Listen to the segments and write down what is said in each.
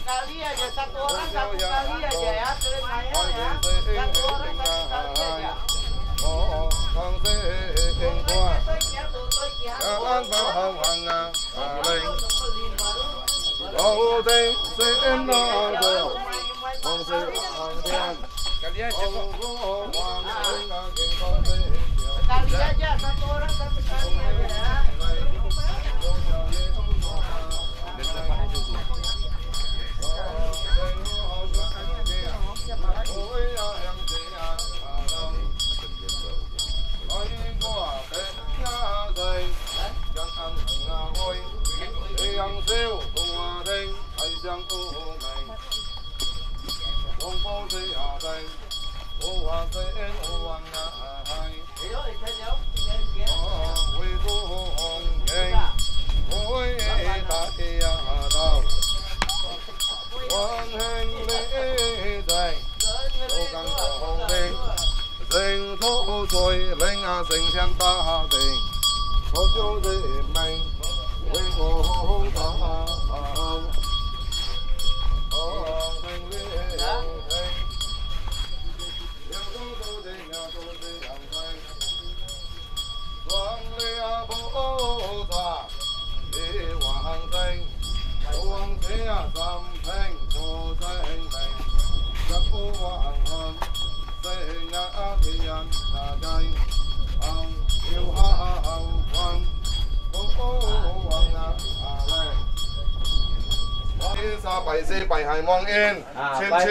Kali aja satu orang satu kali aja ya, ceritanya ya. Satu orang satu kali aja. Kali aja satu orang satu kali aja ya.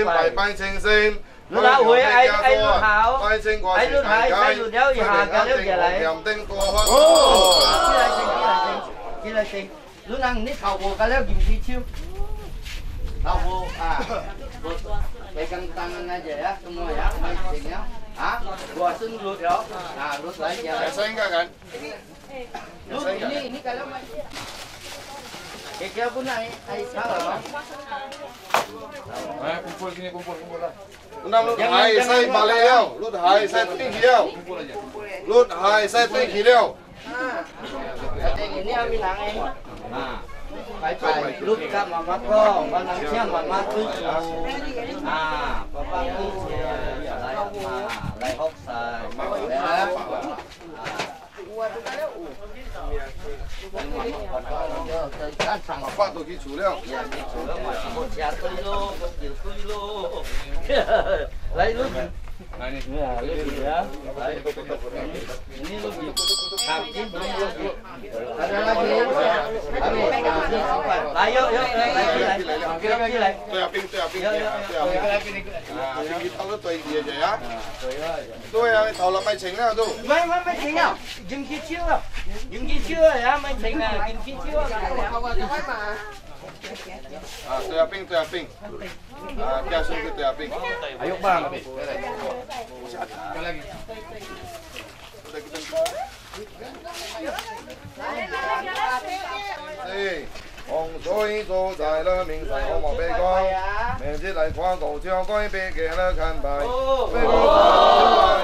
拜拜清先，老會愛愛路好，愛路好，愛路了以下個了起來。哦，起來先，起來先，起來先。你人你頭無個了金枝手，頭無啊，pegang tangan aja ya semua ya, main ya. Ah, gua sun lu ya. Nah, lu lagi ya. Saya enggak kan? Lu ini kalau main. Kira pun naik, naik salah. Eh, kumpul sini, kumpul, kumpul lah. 那lu 係西白了，lu 係西對起了，lu 係西對起了。 Ini ambil angin. Nah, 拜拜，lu kat mama kong, manang siang mama 对住。啊，爸爸对住，來嘛，來學晒。爸都去厝了。吃對咯，就對咯。來，lu Nah ini. Ya, lu ya. Ini lu Hakim belum lu. Ada lagi. Ayo, yuk, lagi, lagi. Lagi, lagi. 對啊，邊對啊，邊對啊，對啊，啊，邊頭都對住嘅呀。對啊，你頭落咪情啦都。唔係唔係情啊，金枝超啊，金枝超啊，呀咪情啊，金枝超啊。啊，對啊，邊對啊，邊。啊，加水去對啊，邊。 Ayo bang. Sekali lagi. 哎，洪水所在了，名山好莫别讲，明日來看高桥，该别给了看牌，别个大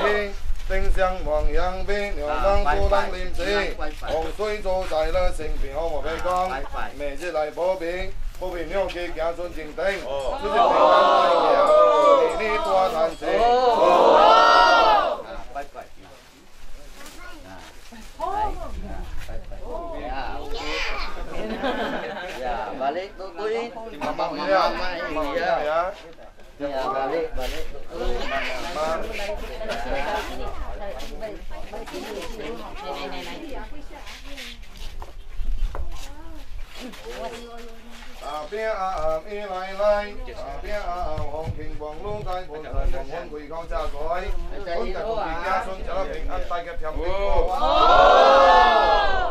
丁香望阳边，牛郎做当临时，洪水所在了，成片好莫别讲，明日來保平，保平了去行村前顶，出入平安大吉，年年大赚钱。拜拜。Ya, balik tuh tuh. Mama ya, mama ya. Ya, balik, balik. Mama. 大饼啊，一來來，大餅啊，紅平黃滷雞，盤菜黃粉開口炸水，本家公子家孫吃了平安，大家甜蜜過。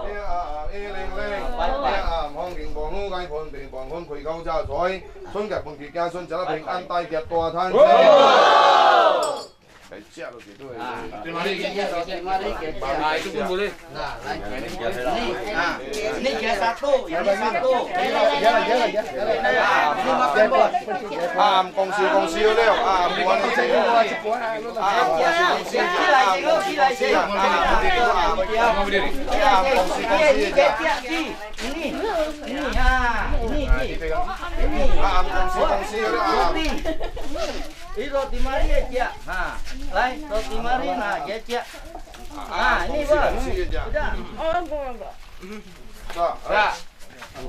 餅啊，一零零，餅啊，紅平黃滷雞，盤平黃粉開口炸水，春家公子家孫吃了平安，大家大賺錢。来食落去对。 Nah, itu pun boleh. Nah,来，你啊，你加 satu, ini satu. Ah, ini makan bos. 啊，公司公司了，啊，无安尼济。啊，公司公司。起来先，起来先。 Mau berdiri. 啊，公司公司 Ini ini, ini ah, ini ini. 啊，公司公司了啊。 Roti. Ini roti mari aja. Ha, 来，roti mari nah, aja. Ah, ini bos. Udah. Oh, enggak. Dah.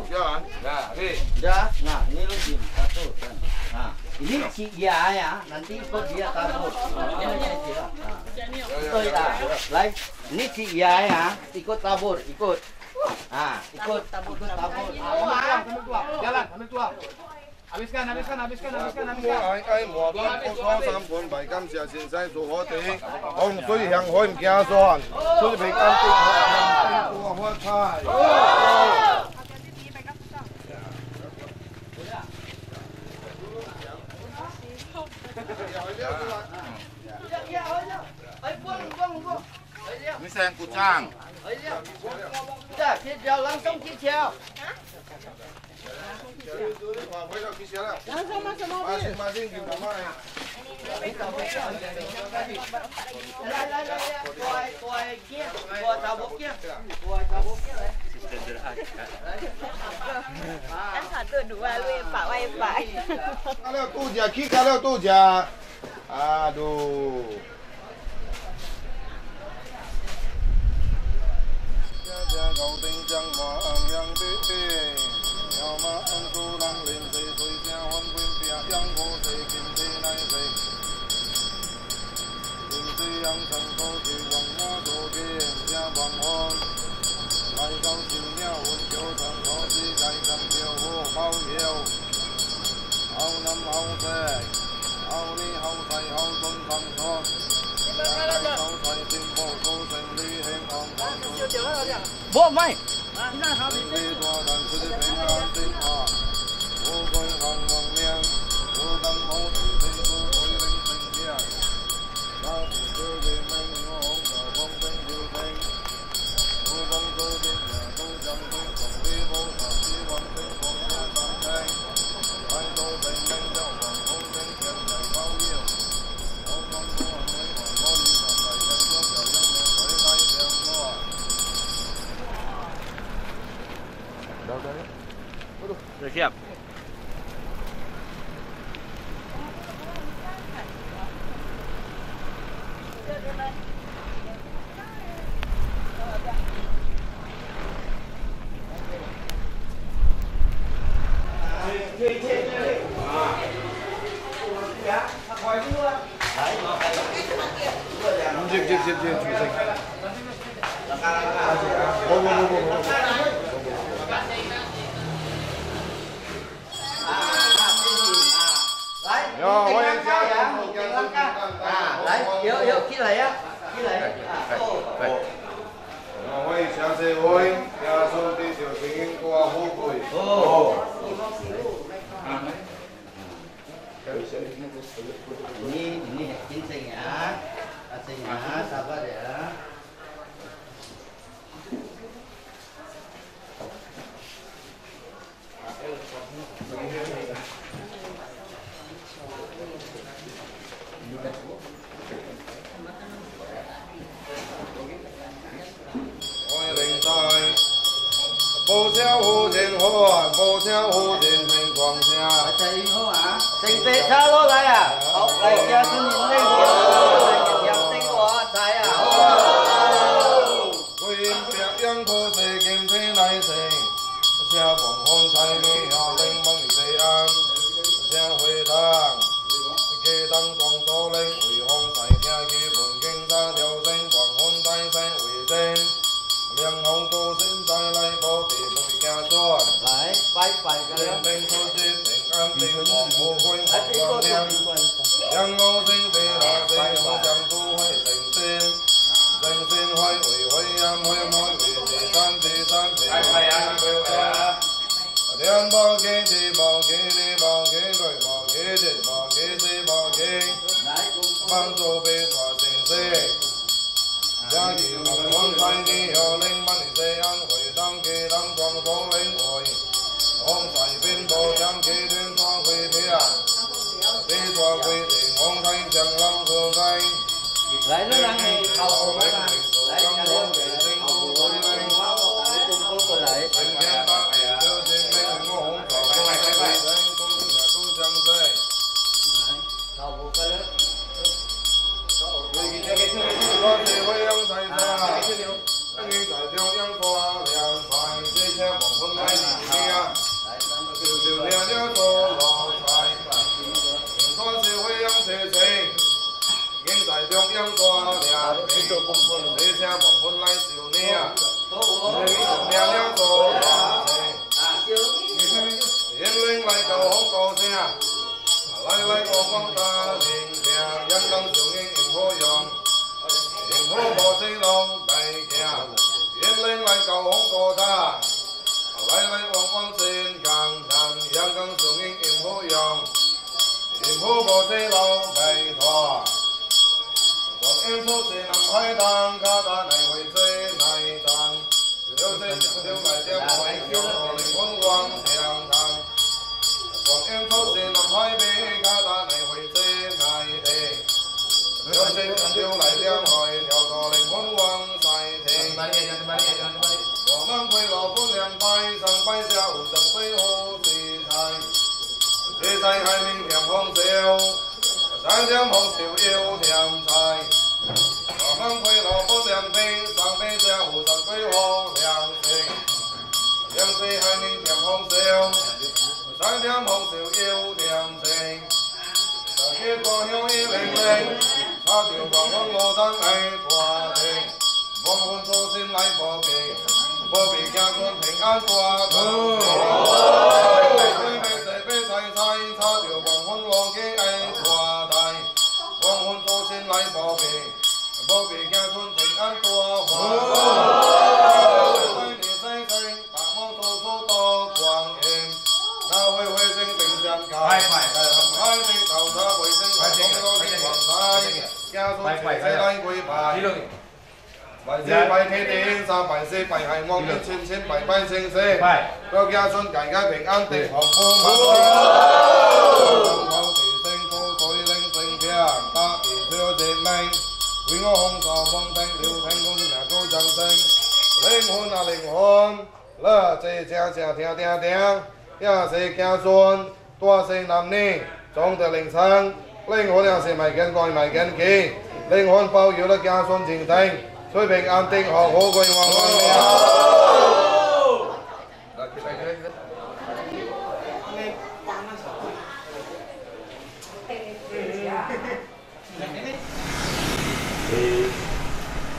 Ya. Dah, habis. Udah. Nah, ini lu diem satu kan. Nah, ini si ya ya, nanti ikut dia tabur. Ini dia. Nah. 对啦，来，你去压呀，ikut tabur, ikut. Ah, ikut tabur, tabur. Ah, sambil tuang, jalan, sambil tuang. Habiskan, habiskan, habiskan, habiskan, 我 habiskan. 爱爱满满不错三分，白感谢先生做好地，风水向海唔惊酸，出平安定大发财。 Ini sayang kucang. Udah, kicau langsung kicau. Langsung masuk mobil. Masing-masing kita main. 来来来，过来过来，过查某囝，过查某囝来。 Kan satu, dua, lu pak, wai, pak. 啊了拄食，起到了拄食，aduh。高顶将万样比，要马主人连水水声翻滚拼，养苦水金水来水，林水养成土地王马做天，正万方，来到新鸟云桥上，土地来上桥好保佑，好男好西，好女好财好顺康顺。无卖。 Sudah siap. 接接接接，主席。好好好好好。 来，啊，来，有有起来呀，起来，啊，我请这位耶稣得着声音大富贵。哦。Ini ini cincin ya, cincin ya, sabar ya. 我灵在，无声无天欢，无声无天平光声。这好啊，成地叉落来啊，好，来加孙人领，来杨丁我财啊。为白杨破世金天来生，声望风采美好灵门西安，声回堂，鸡当庄多灵，为风采听起文经三条声，望风大声为真，两行多身在来保地不惊转。来，拜拜个人平出吉平安定王富贵王亮，杨我生地来地红将都会成仙，成仙会为会呀会会为地三地三地两宝给地宝给地宝给对宝给地宝给地宝给。来，公公。万祖被传成世。家己万万在地有灵，万里这样回当给当装作灵会，红在边多将给天传回天，地传回天，红在江浪所在。来，你人的头嘛，来，来，头过来。靈魂保佑了家孫前程，水平安定，好好過旺旺。一、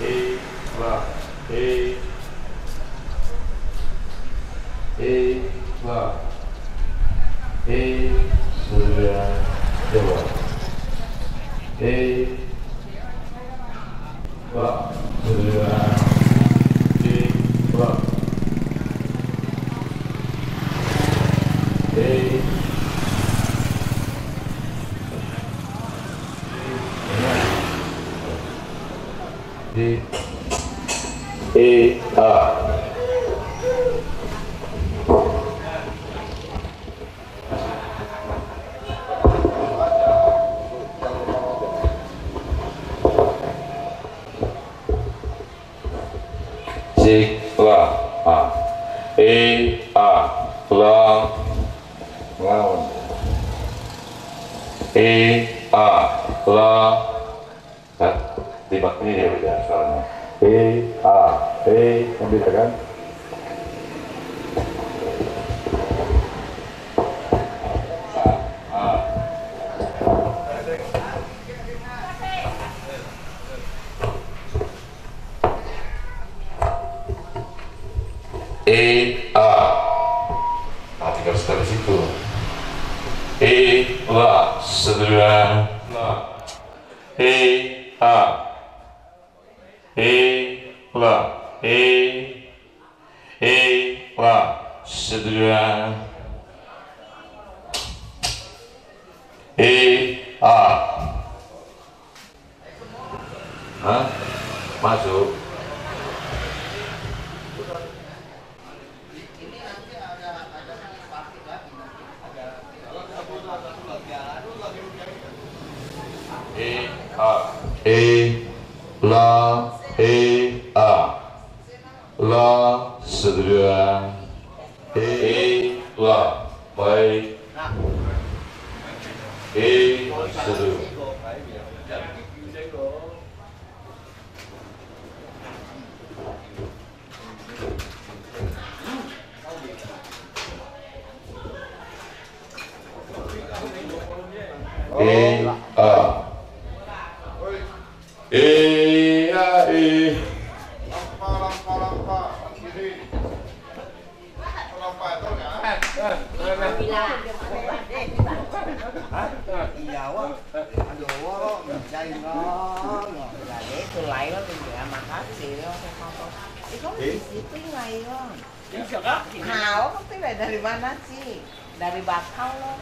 一、二、一、一、二、一、四、六、一。八、四、七、八、一、一、一、二。七、八、啊，一、二、六、一、二、六，啊，lima ini dia beda soalnya. E A E yang beda kan? E A. Nah, tinggal setel di situ. E La sembilan E A E La E E La sembilan E A 啊，masuk. E A E la E A la 四 E la 白 E 四 E A E A E 有啊，aduh, là để tôi lại đó, tôi mẹ mà hết gì đó, không không. Hào, không biết là dari mana sih? Dari Bakau loh.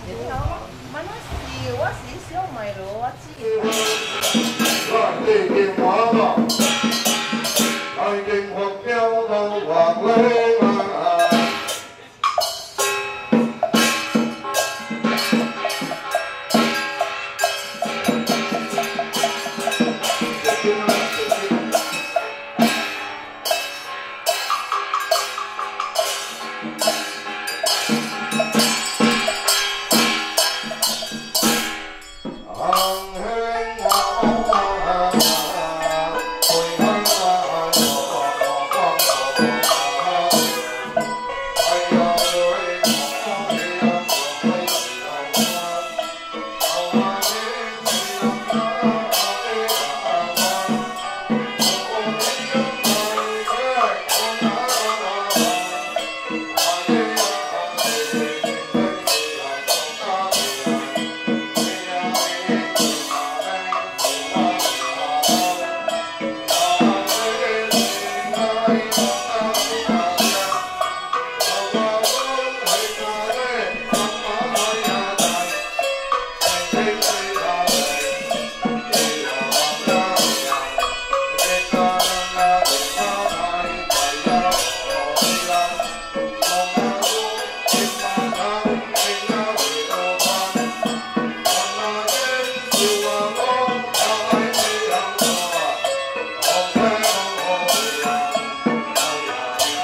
Jadi oh, mana sih? 我是小妹咯，我知。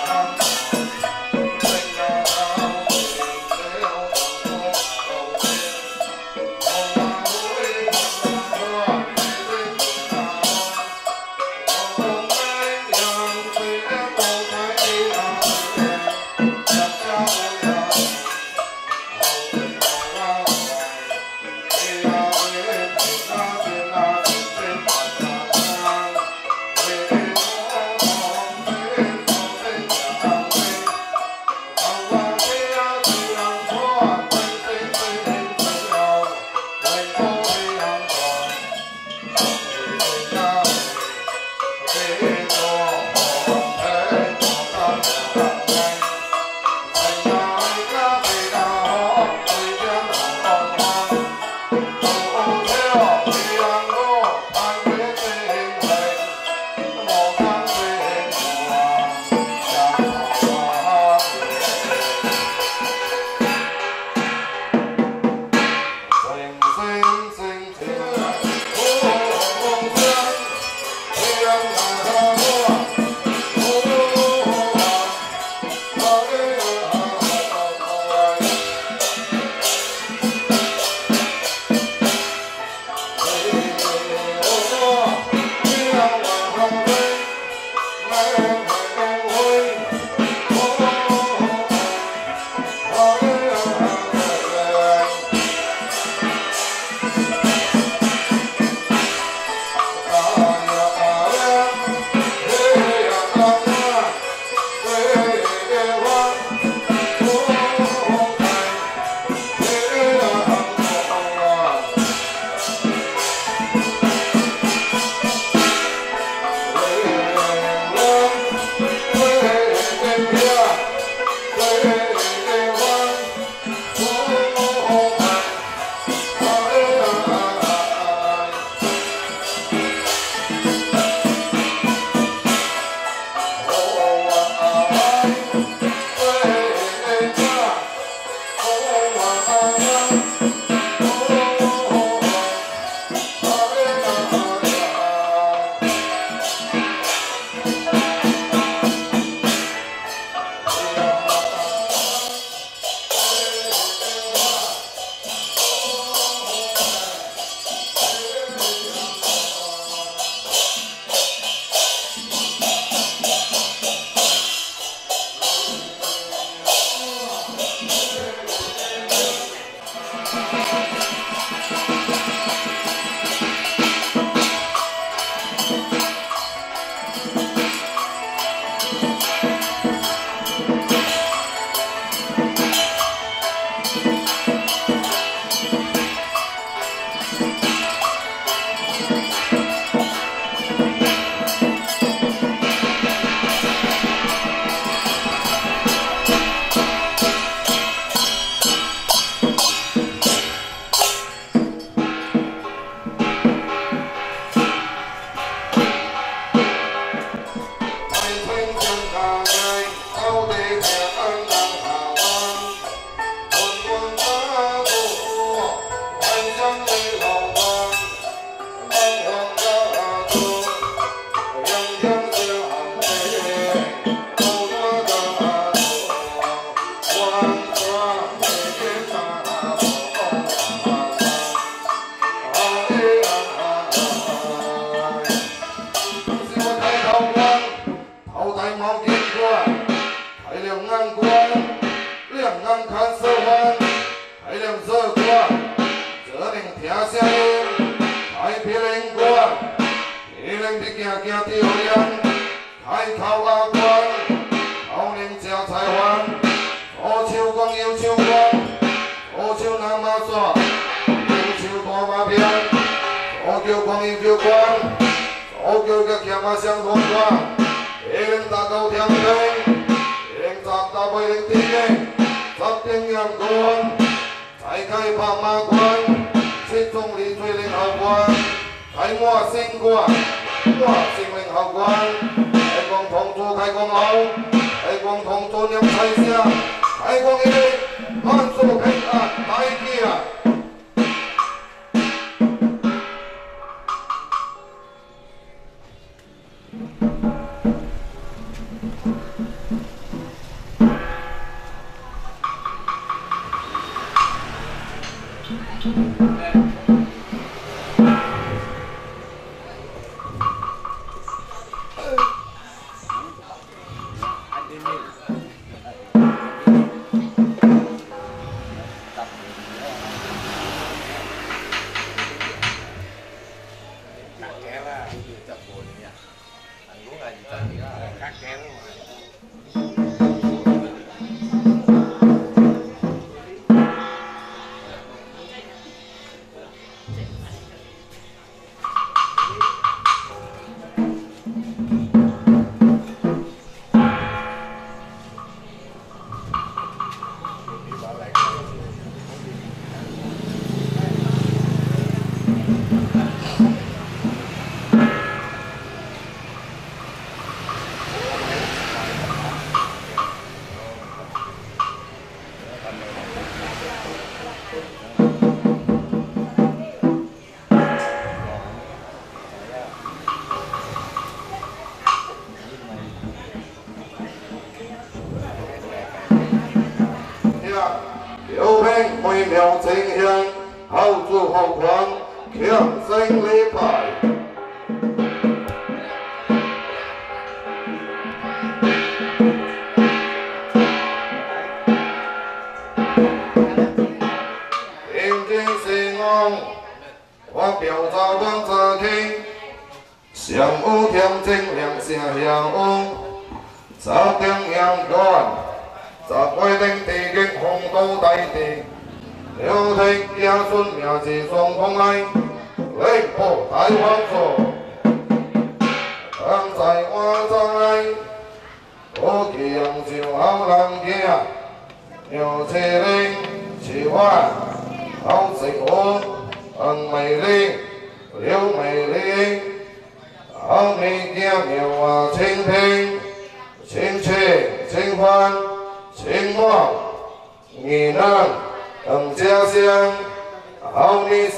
来眼看色环，开两色关，这能听声音，开皮灵关，皮灵的行行丢脸，开口阿关，口能食菜饭，左手光右手光，左手拿马刷，右手大马鞭，左脚光右脚光，左脚甲欠马相同关，皮灵打到天边。十大尾灵地十顶阳关，再开拍马关，七宗里最灵后关，开满新关，满新灵后关，开光同做开光后，开光同做念财声，开光一日，万事平安大吉啊！妙清香，好主好狂，强身礼拜。平静是我，我表早讲早起，上午恬静两声响，早顶阳关，十八顶地极风都大地。了天子孙名字双方来，礼部大王座，当在我在，我强上好人囝，杨七玲、徐婉、郝成文、黄美玲、刘美玲，好女囝名我清平、清清、清欢、清满、二人。黄家乡，好女婿，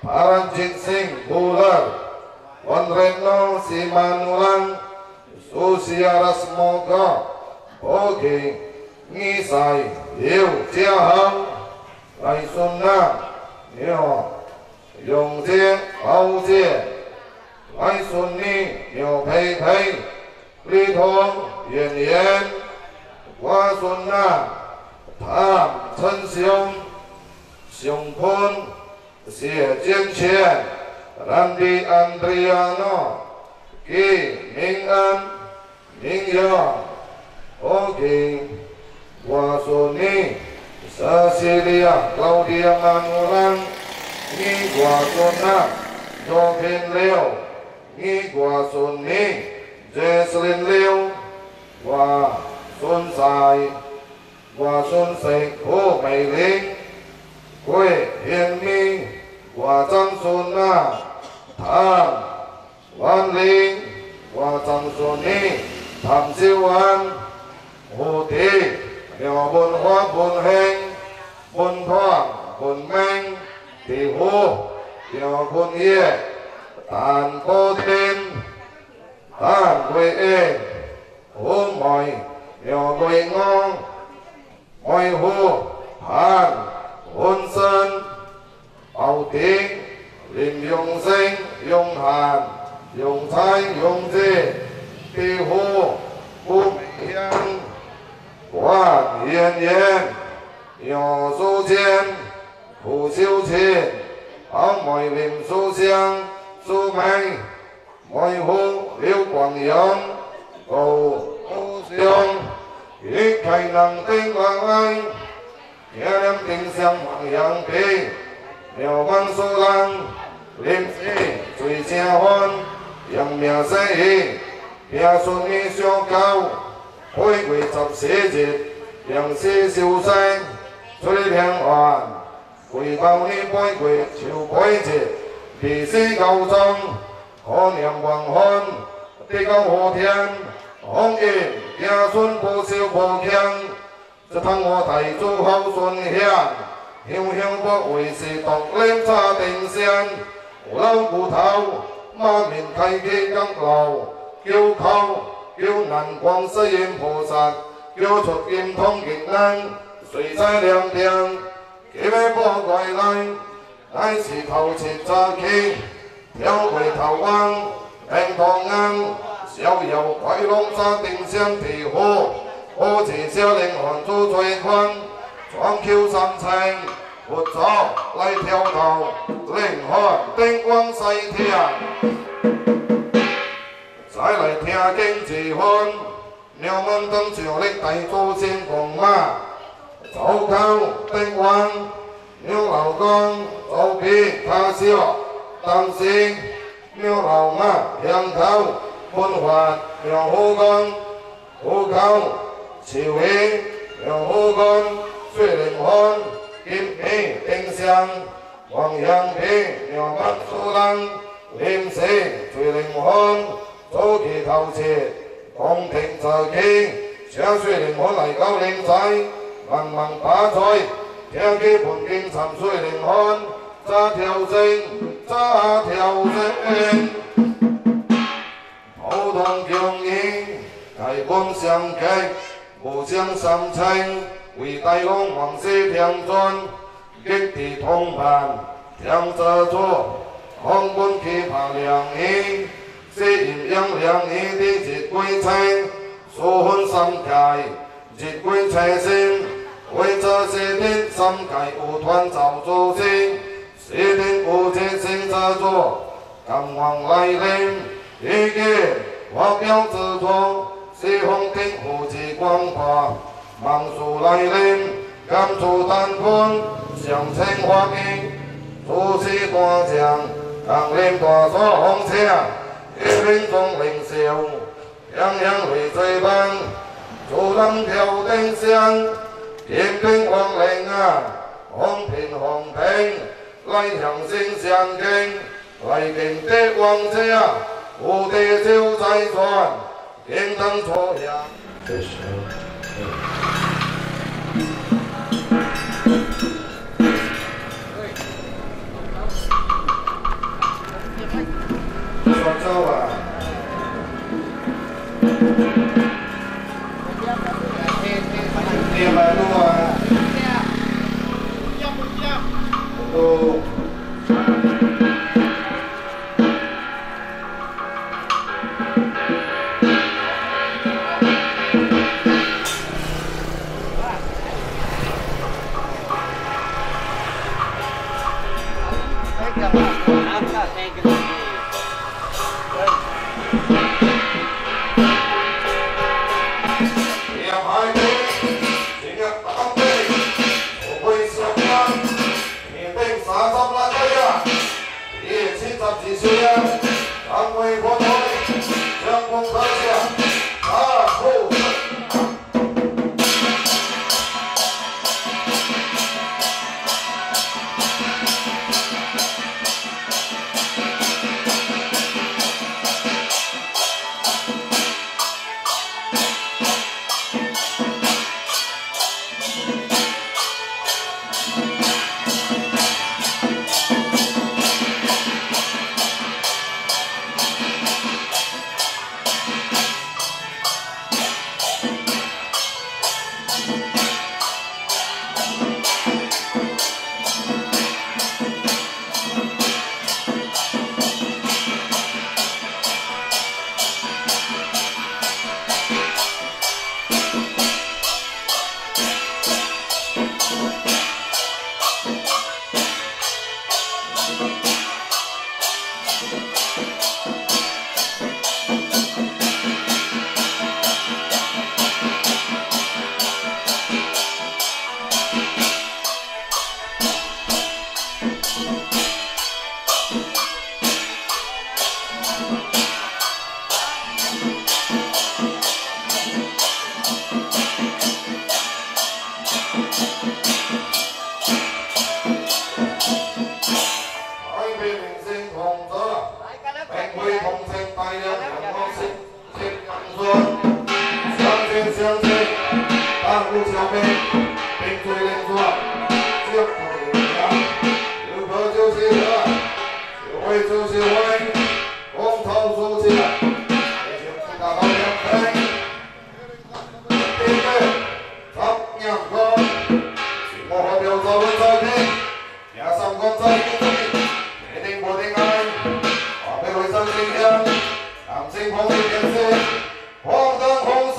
帕兰吉星布勒，万人诺西曼努兰，苏西亚拉斯摩格，伯奇，女婿刘家豪，来孙娜，牛，永杰，豪杰，来孙女刘佩佩，李彤，圆圆，外孙娜。谭陈雄、熊坤、谢建全、兰迪安德里亚诺、纪明安、明阳、欧金、外孙女、塞西利亚、劳迪亚曼努兰、你外孙仔、罗平六、你外孙女、杰斯林六、外孙婿。外孙婿胡美玲、郭贤明、外曾孙仔谭万玲、外曾孙女谭秀安、胡迪、廖文华、文兴、文团、文明、地虎、廖坤业、陈国天、陈桂英、胡梅、廖桂娥。爱护潘文生、包婷、林永生、永汉、永才、永杰、地虎、胡美香、关妍妍、杨淑坚、胡秀琴、黄梅林淑香、苏梅、梅虎刘广阳、高雄，一开人顶来，天亮顶上望阳平，妙望苏人，临时最正欢，扬名世义，平顺意相交，开月14日，阳时修身，出平安，贵包年八月秋八日，历史高中，可念万分，得到好天，风云子孙不受不强，这趟我大祖好孙兄，乡乡不为是独领查定山，有老骨头，马面开启江路，叫口叫南光世音菩萨，叫出金通金能，随在两边，今日报过来，乃是头七早起，跳过头弯，平头硬。逍遥快龙扎定香提火，火气小灵魂做最宽，双 Q 三清，佛祖来跳头，灵魂灯光西天，再来听经一分，鸟门灯上力大祖先公妈，走口灯光，鸟老公走皮他笑，当时鸟老妈香头。本法妙好光，虎口树尾妙好光，水灵魂金皮丁香，黄香皮妙木树人，临时水灵魂早起头七，宫廷早起，请水灵魂来到灵斋，茫茫把菜，听起本经参水灵魂，早调整，早调整。普通强义，大本相继，无相三清，为大龙王师天尊，极地通判，天泽座，空本气魄良医，是阴阳两仪的日归清，数分三界，日归清心，为这是天三界有团造祖先，是天有这星泽座，甘愿来临。一个发表之作，西方天护持光华，万事来临，甘处丹坤，上清法义，主持大将，降临大所红车，一领众灵秀，洋洋泪水帮，主人跳灯香，天兵王灵啊，红平红平，来向心相敬，来敬得王者。无地就在传，天堂错下。走啊！你来路啊！都。有小兵，冰水连线，接头连有婆就是婆，有话就是话，讲头说起来，你就大头两开，对对，十两个，是我发表早文在听，听三公在听，一定无定爱，话要回山新乡，南星红一片色，红灯红色。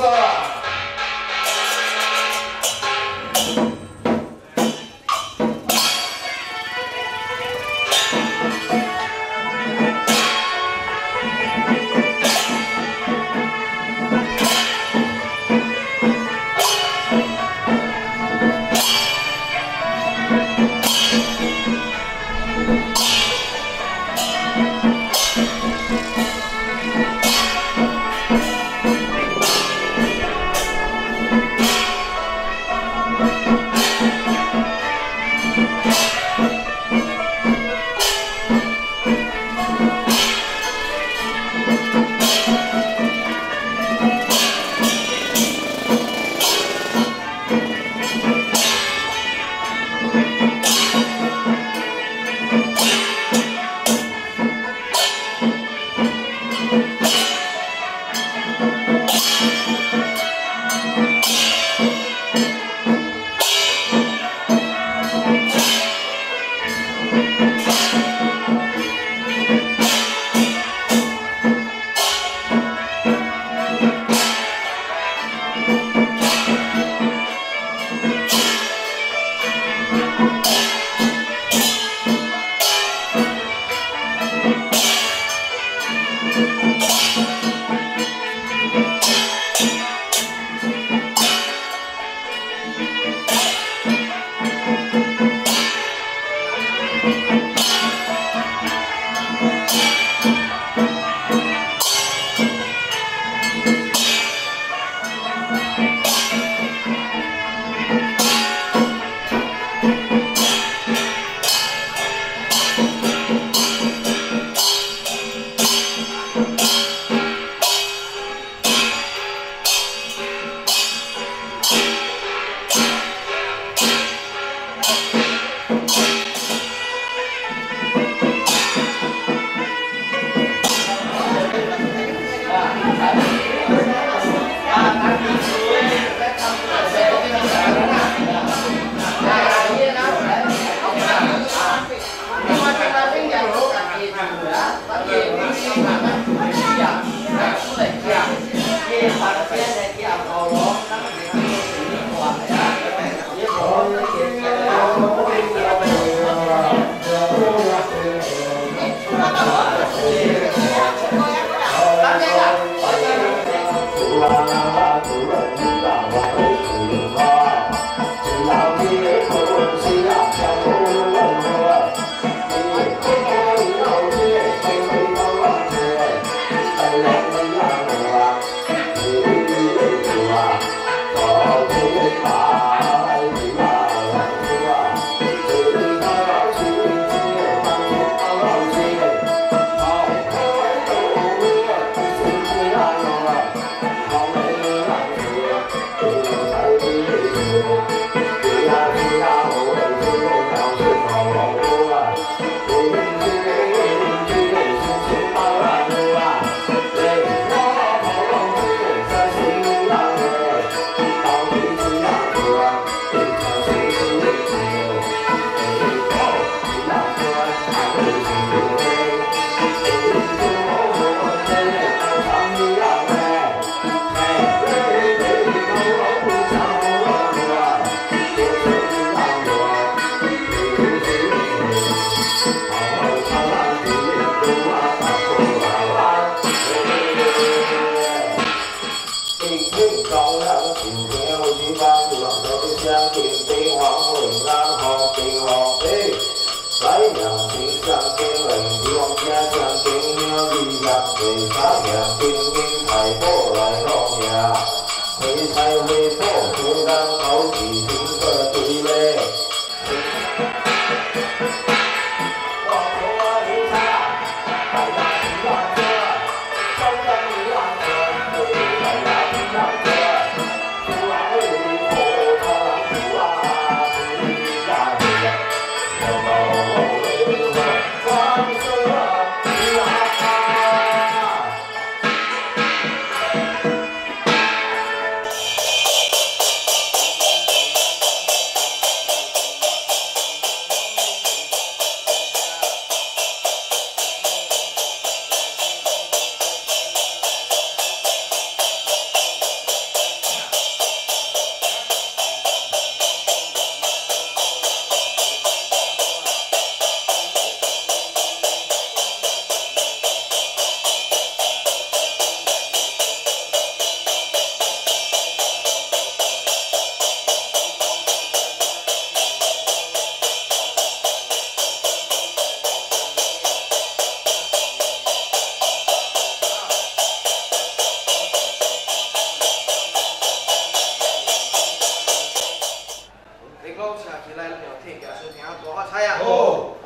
鼓車起來，兩天耶穌聽大發財啊！好。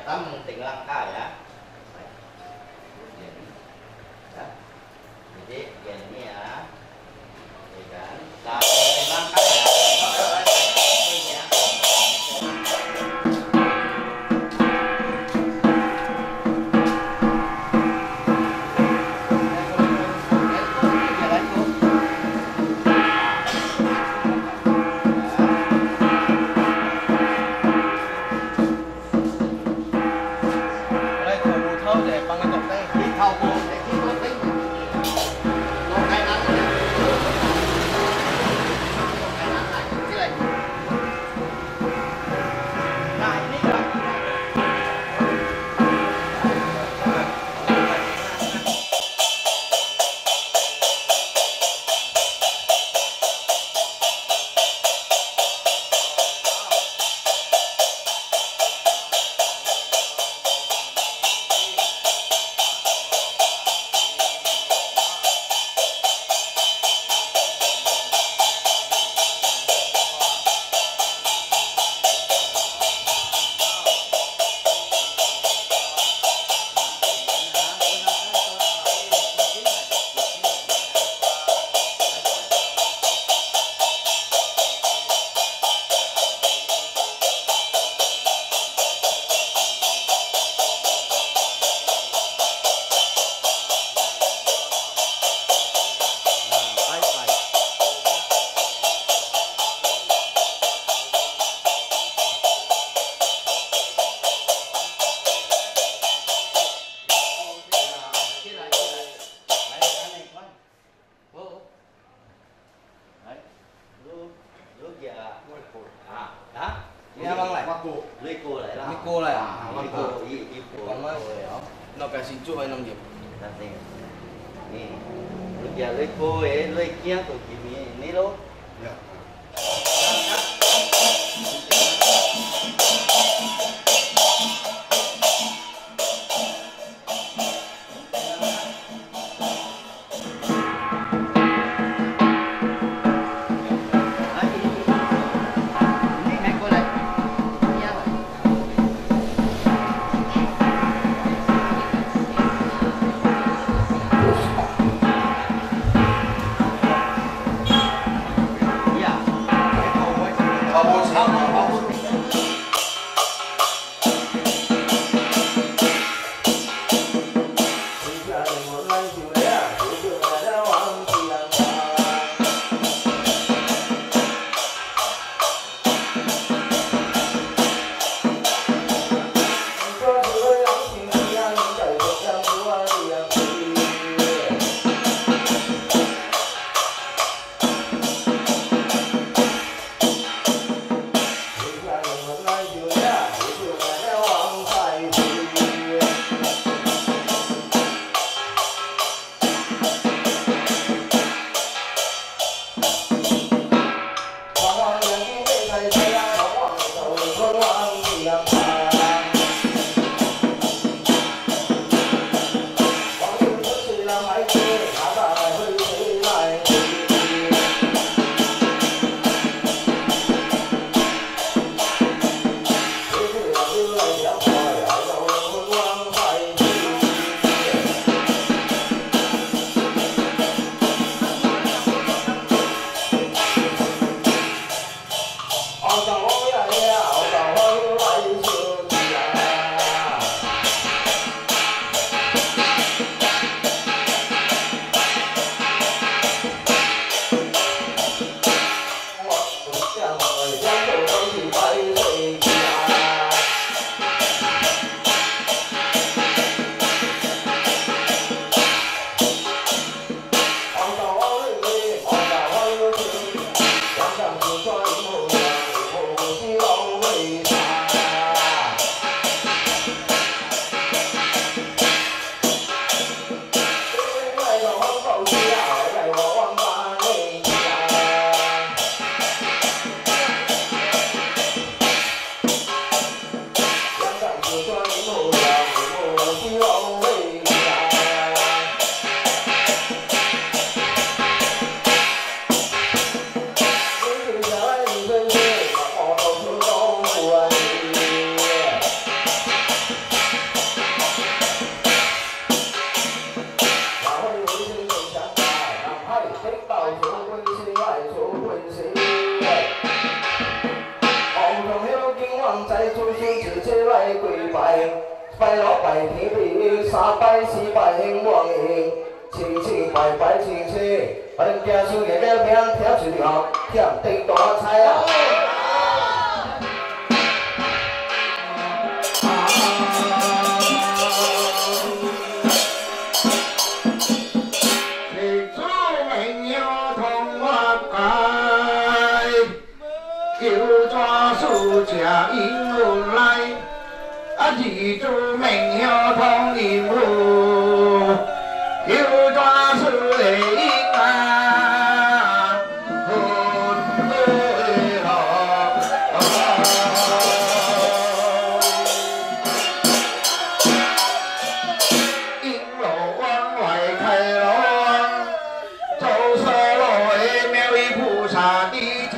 Tâm tình langkah ya. Ya. Jadi gini ya. Ya kan? Tâm langkah ya. 拜幾拜，拜老拜天地，三拜四拜興旺應，清清白白清清，我恁子孫个了命，听一条欠地大财啊！二祖明晓通阴路，有抓事的因啊，引路往外开路，走色路的庙宇菩萨的场。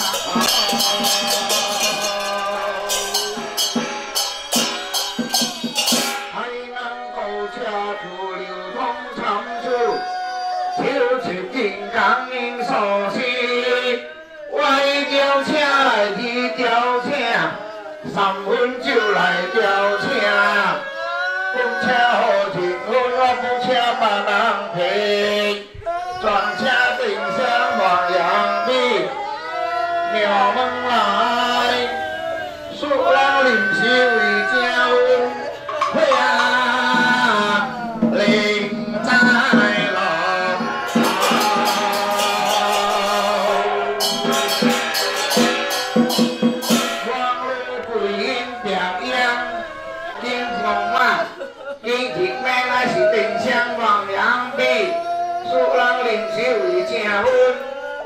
三分酒来调请，不请好情分，我不请别人陪。撞车定双望阳比，庙门来，恕人临时为正运，嘿啊，灵在路。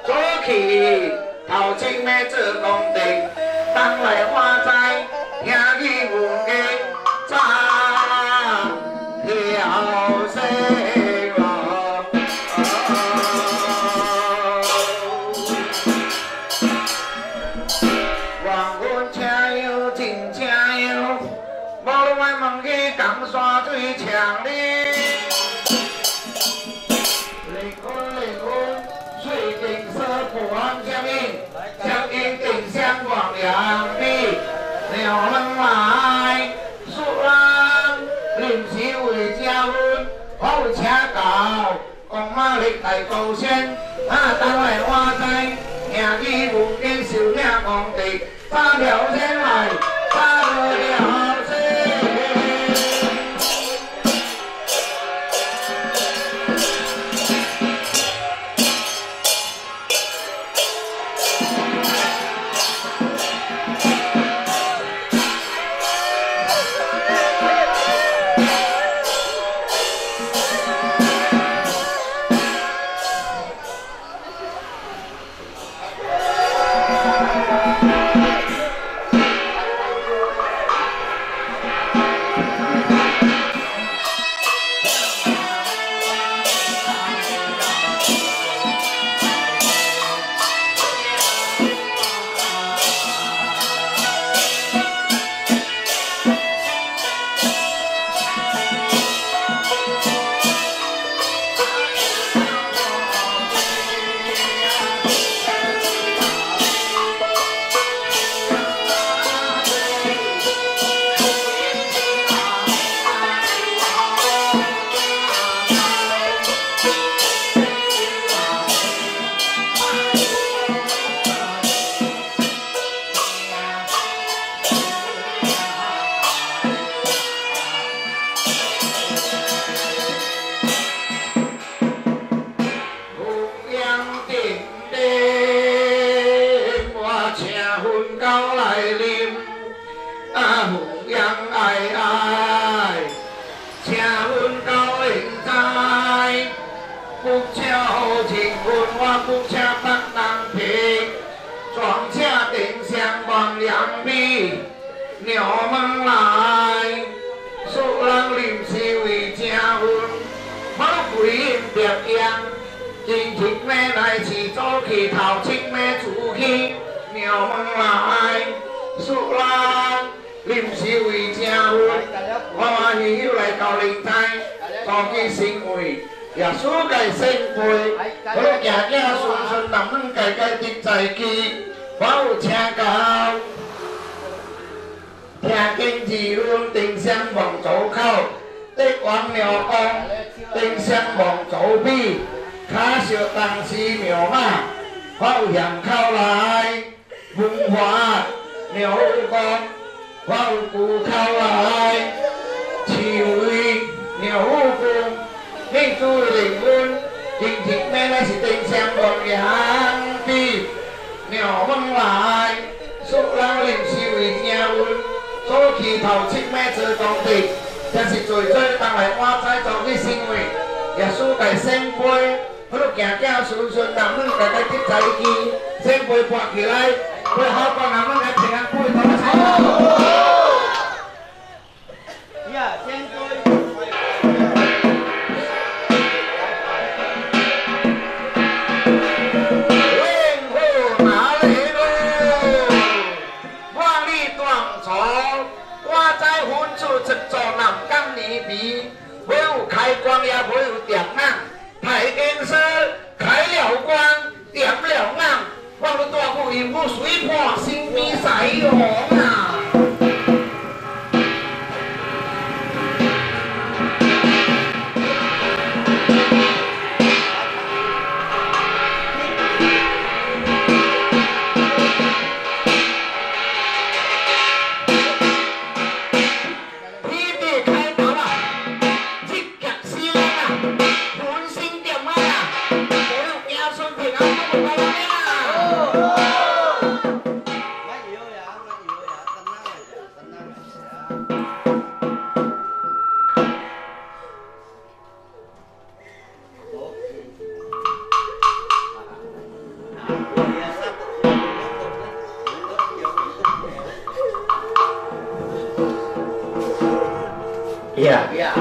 早起头前要做功德，当来化灾，听见阮的早晓声咯。望阮车友真车友，无论我问去江山水长哩。庙门来，恕人临时为正运，我有请到公妈历代高仙，啊，当来我知，兄弟无间受领功德，早了先来，早了先。聽見二論定相望左口，得王庙公定相望左臂，卡小當時廟馬，發有向口來，文化廟公發有骨口來，市位廟公，你主靈魂，今日咩乃是定相望陽臂，廟門來，屬人臨時為正運。早起頭七暝做功德，這是最最當來我知做去行為。耶穌共聖杯，彼落行行順順，男女家家得財氣，聖杯拔起來，背好個男女來平安背頭財。呀，先杯。開光也無有點眼，太監師開了光，點了眼，我們大夫因母水破身邊西紅啊！ Iya. Iya.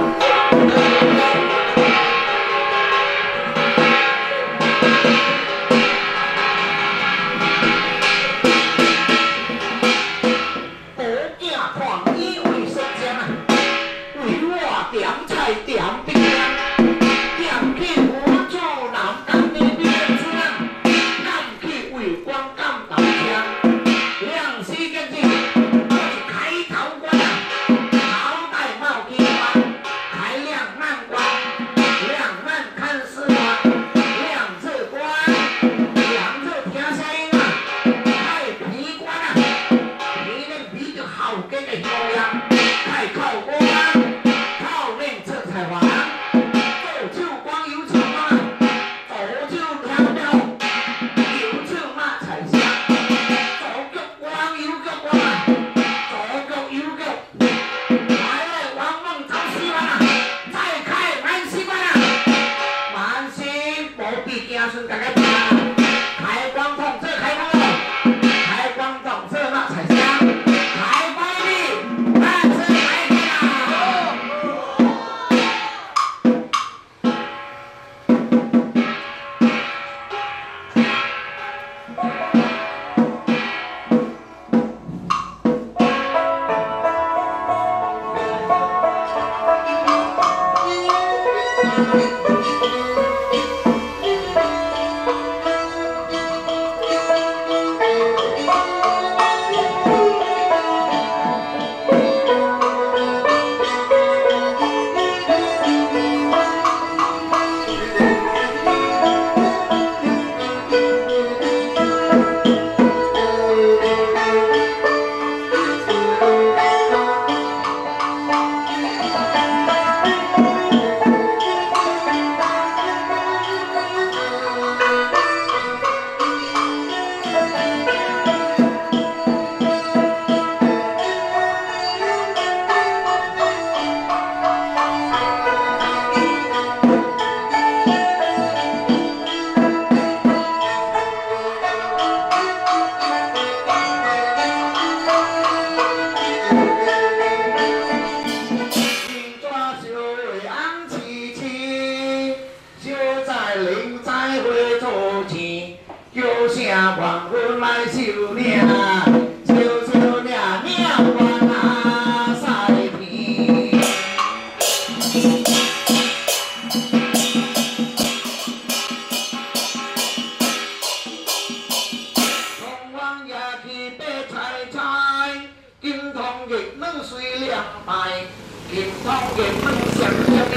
水兩排，金湯玉卵相接的，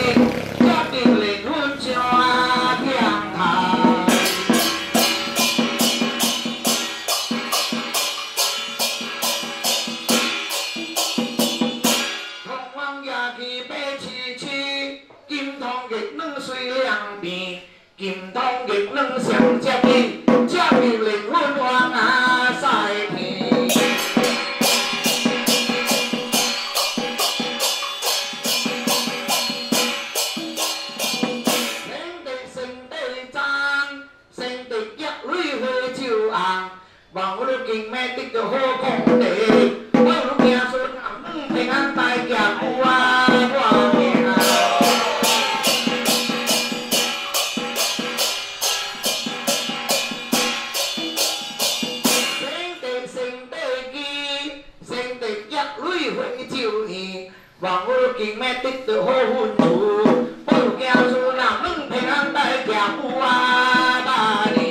接近靈魂上天台。铜王爷去爬七七，金汤玉卵水兩邊，金湯玉卵相接的，接近靈魂往啊西天。望我經咩得到好空地，我汝子孫暗平安大家富啊我命。生得生得基，生得一蕊花酒园，望我經咩得到好运处，我汝子孫暗平安大家富啊大年。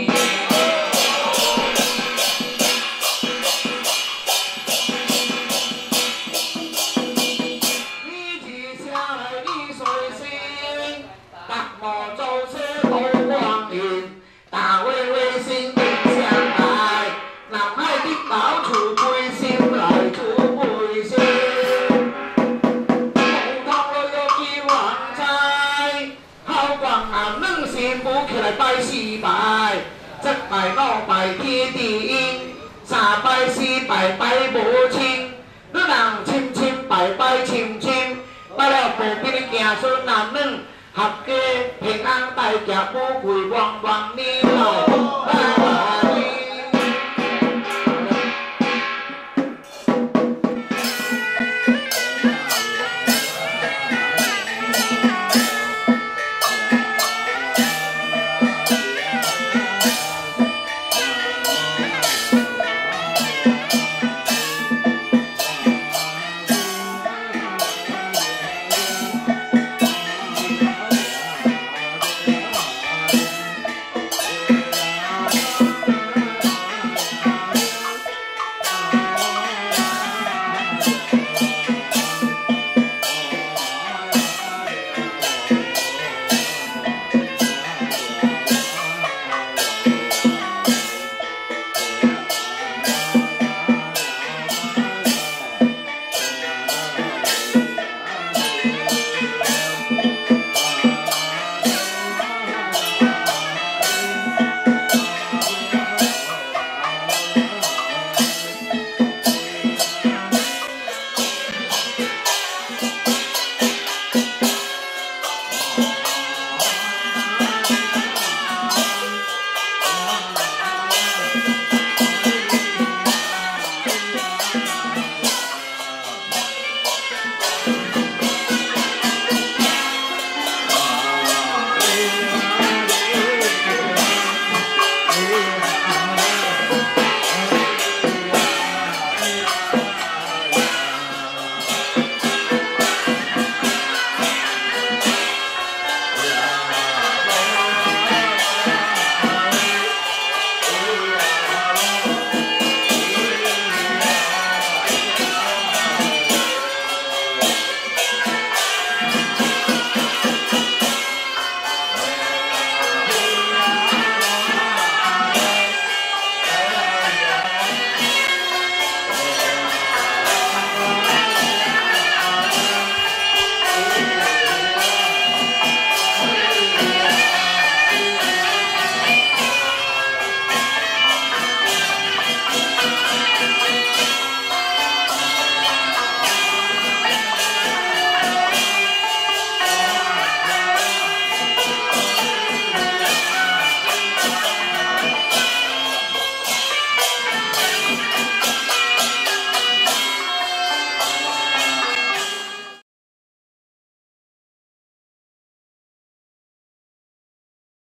拜四拜，一拜五拜天地陰，三拜四拜拜無親，你人親親拜拜親親，拜了旁邊的子孫男女，合家平安大吉富貴旺旺年來拜拜。